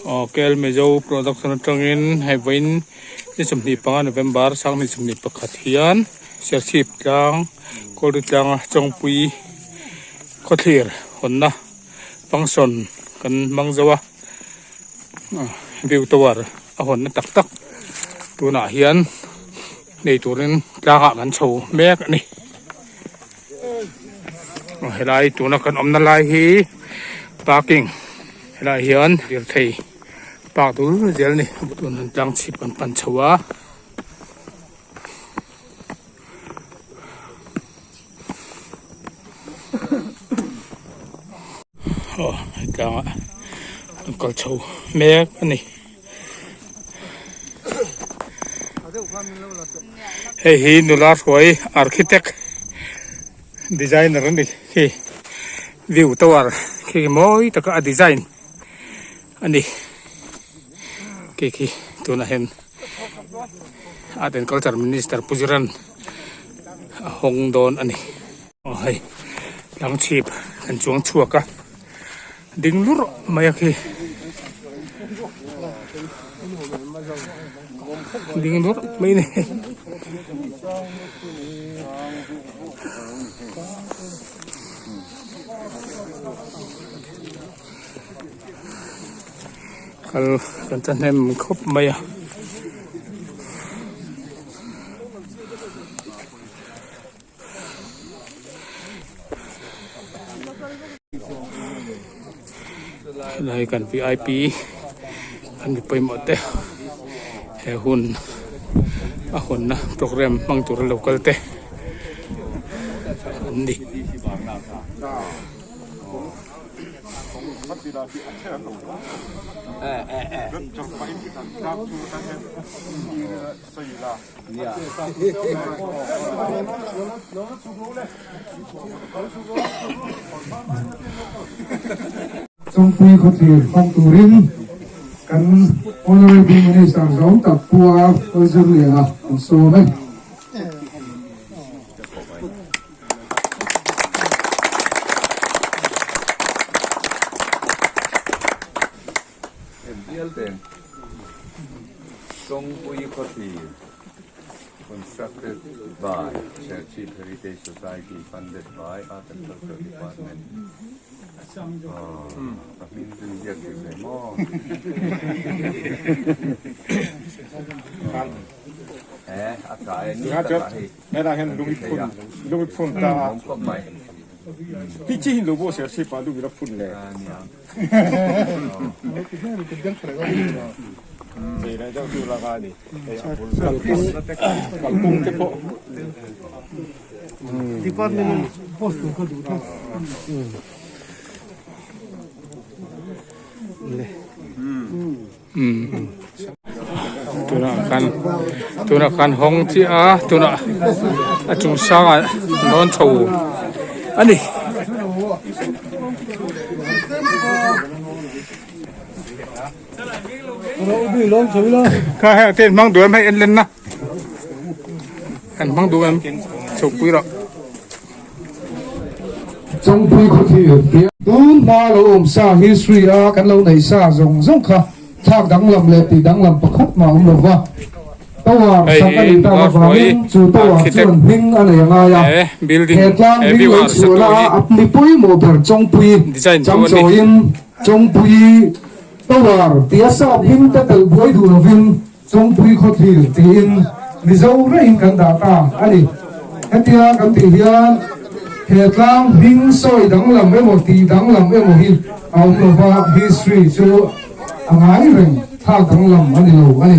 Aw KL Mizo production atangin hei vawiin ni 25 November sanghnih 21 hian Serchhip tlang Kawlri tlanga Chawngpui khawthlir hawnna function kan hmang zo a view tower a hawnna tak tak tunah hian nei turin tlangah kan chho mek a ni. Helai tuna kan awmna lai hi parking helaiah hian lirthei park dul zel a ni tun an tlang chhip kan pan chho a. Aw hei tlangah an kal chho mek a ni. Hei hi nula hruai architect designer a ni khi view tower khi mawi taka a design a ni khi khi tunah hian art and culture minister Pu Ziran a hawng dawn a ni. Aw hei tlang chhip kan chuang chhuak a ding lur mai a khi ding lur mai a ni kal kan thahnem khawp mai a. Helai kan vip an mi pawimawh te he hun a hawnna programme hmang tura lo kal te an ni. Chawngpui khawthlir hawng turin kan Honourable Minister zawng tak Pu A Lalzirliana an sawm e. Chawngpui Khawthlir Constructed by Serchhip Heritage Society Funded by Art and Culture Department Ka hming chu inziak dik ve maw? Eh, a tha e, ni takah hei Hetah hian lung i phun lung i phun ta a. Hi chi hin lo bo Serchhip ah lung i la phun le. Kalkawng te pawh tunah khan tunah khan hawng chiah a tunah a chung sangah dawn chho a ni. Kha hei ten hmang duh em hei en len na kan hmang duh em chho pui rawh. Chawngpui khawthlir tih tun hma lo awm sa history a kan lo neih sa zawng zawng kha thlak danglam leh tih danglam pakhat mah awm lo va. Tower sak a nih tak avangin chu tower chuan hming a nei a ngai a. He tlang hming lo chhuahna a a mi pawimawh ber Chawngpui changchawiin Chawngpui Tower tih a sap hming te telh buai duh lovin Chawngpui khawthlir tiin Mizo rengin kan dah ta a ni. Hetia kan tih hian he tlang hming sawi danglam emaw tih danglam emaw hi a awm lo va, history chu a ngai reng thlak danglam a ni lo a ni.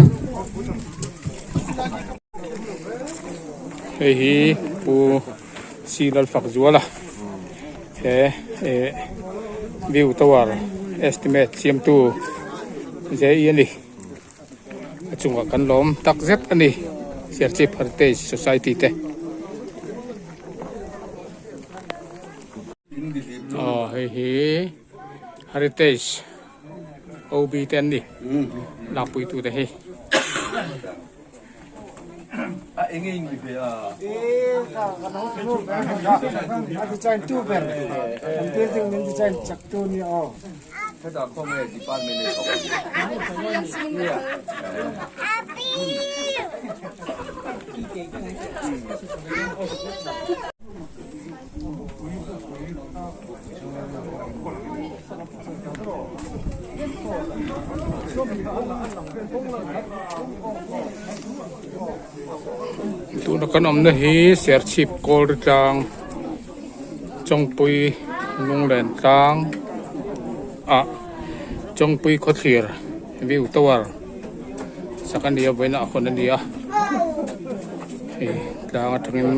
Hei hi Pu Si Lalfakzuala he view tower estimate siamtu JE a ni. A chungah kan lawm tak zet a ni Serchhip Heritage Society te. Aw hei hi Heritage OB te an ni lakpui tu te hi. Tuna kan awmna hi Serchhip Kawlri tlang Chawngpui Lunglen tlang ah Chawngpui khawthlir view tower sak a ni a vawiin ah hawn a ni a hei tlang atangin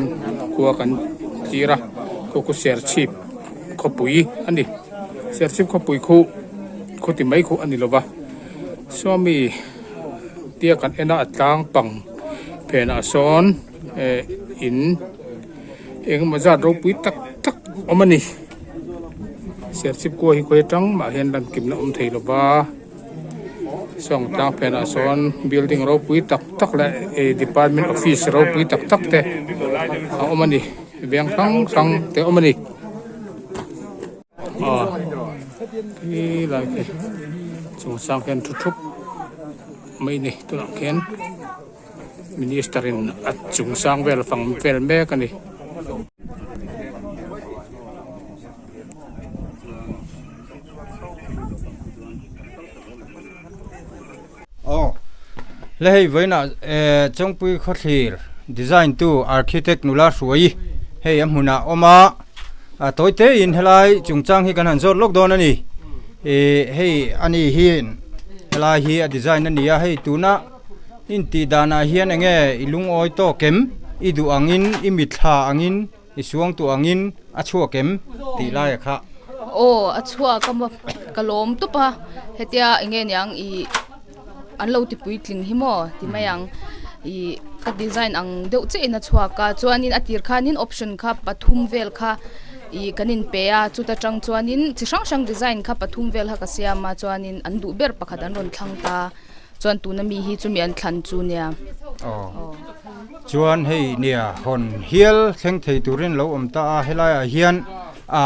khua kan tlir a khu khu Serchhip khawpui a ni Serchhip khawpui khu khaw ti mai khu a ni lo va sawmi tia kan en a a tlang pang phenah sawn eh in engemaw zat ropui tak tak awm a ni Serchhip khua hi khawi atang mah hian lan kimna awm thei lo va sawng tlang phenah sawn building ropui tak tak leh eh department office ropui tak tak te a awm a ni veng hrang hrang te a awm a ni. Aw khi lai khi chung sang khian thu thup mai a ni tunah khian minister in a chung sang vel fang vel mek a ni. Aw le hei vawiinah Chawngpui khawthlir design tu architect nula hruai hei a hmunah awm a a tawi te in helai chungchang hi kan han zawt lawk dawn a ni ih hei ani hian helai hi a design a ni a hei tuna intih danah hian eng nge i lungawi tawk em i duh angin i mitthla angin I suang tuah angin a chhuak em tih lai a kha. Aw a chhuak a maw ka lawm tawp a hetia eng nge niang ih an lo ti puitling hi maw ti mai ang ih ka design ang deuh chiah in a chhuak a chuanin a tir khanin option kha pathum vel kha ih kan in pe a chuta tang chuanin chi hrang hrang design kha pathum vel kha ka siam a chuanin an duh ber pakhat an rawn thlang ta. Chuan tuna mi hi chumi an thlan chu nia. Aw. Chuan hei nia hawn hial thleng thei turin lo awm ta a, helaiah hian a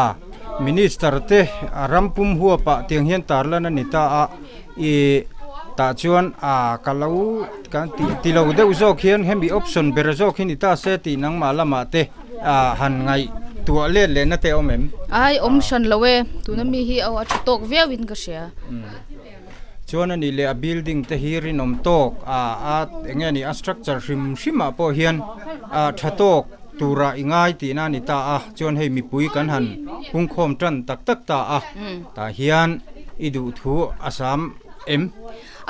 minister te a ram pum huapah tiang hian tarlan a ni ta a, ih tah chuan a ka lo kan tih ti lo deuh zawk hian hemi option ber zawk hi ni ta se tih nangmah lamah te a han ngaih tuah let lehna te a awm em? Ai awm hran lo e, tuna mi hi aw a tha tawk viau in ka hria. Chuan a nih leh a building te hi rinawm tawk a a eng nge ni a structure hrim hrim ah pawh hian ah tha tawk tura i ngai tihna a ni ta a chuan hei mipui kan han pungkhawm tan tak tak ta a tah hian i duh thu a sam em.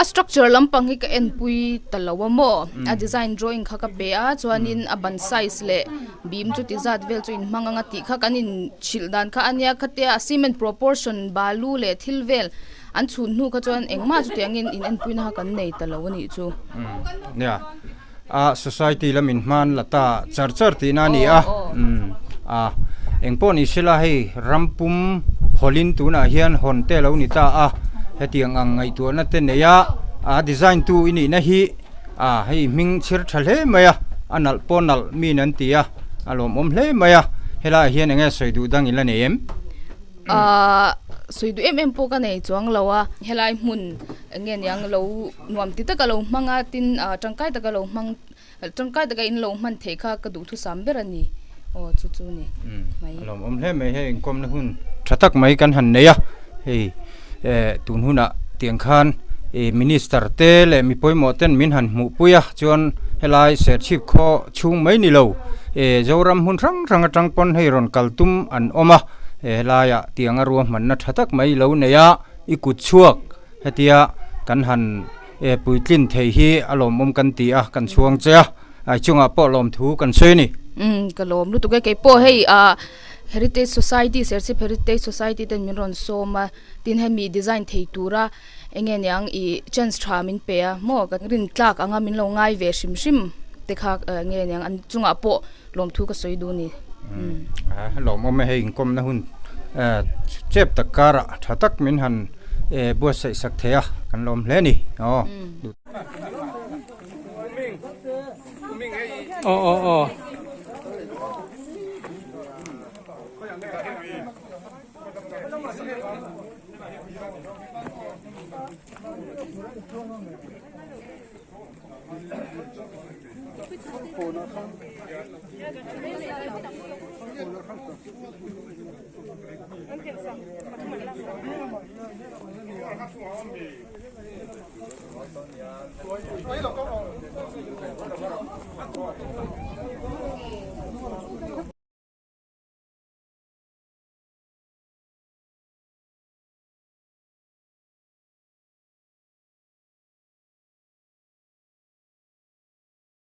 A structure lampang hi ka enpui ta lo a maw a design drawing kha ka pe a chuanin a ban size leh beam chu ti zat vel chu inhmang anga tih kha kan inhrilh dan kha a nia khatia a cement proportion balu leh thil vel An chhun hnu kha chuan engmah chutiangin in enpuina kha kan nei ta lo a nih chu. Nia, a society lam in hman la ta char char tihna a ni a. A, engpawh ni sela hei ram pum hawlin tunah hian hawn te lo ni ta a, hetiang ang ngaihtuahna te nei a, a design tu i nihna hi a hei hming chhir tha hle mai a, a nalh pawh nalh min an ti a, a lawmawm hle mai a, helaiah hian enge sawi duh dang in la nei em? Ahh sawi duh em em pawh ka nei chuang lo a, helai hmun eng nge niang lo nuam ti taka lo hmang a tin ah tangkai taka lo hmang tangkai taka in lo hman theih kha ka duhthusam ber a ni aw chu chu ni mai. A lawmawm hle mai hei inkawmna hun tha tak mai kan han nei a, hei eh tun hunah tiang khan ih minister te leh mi pawimawh ten min han hmuhpui a chuan helai Serchhip khaw chhung mai ni lo eh Zoram hmun hrang hrang atang pawn hei rawn kal tum an awm a. He helaiah tianga ruahmanna tha tak mai lo nei a, i kut chhuak hetia kan han eh puitlin thei hi a lawmawm kan ti a, kan chhuang che a, ai chungah pawh lawmthu kan sawi a ni. Umm ka lawm lutuk e, keipawh hei ah Heritage Society Serchhip Heritage Society ten min rawn sawm a, tin hemi design thei tura eng nge niang ih chance tha min pe a maw ka rin tlak anga min lo ngai ve hrim hrim te kha eng nge niang an chungah pawh lawmthu ka sawi duh a ni. A lawmawm e hei inkawmna hun chep tak karah tha tak min han buatsaih sak thei a kan lawm hle a ni aw. Aw aw aw.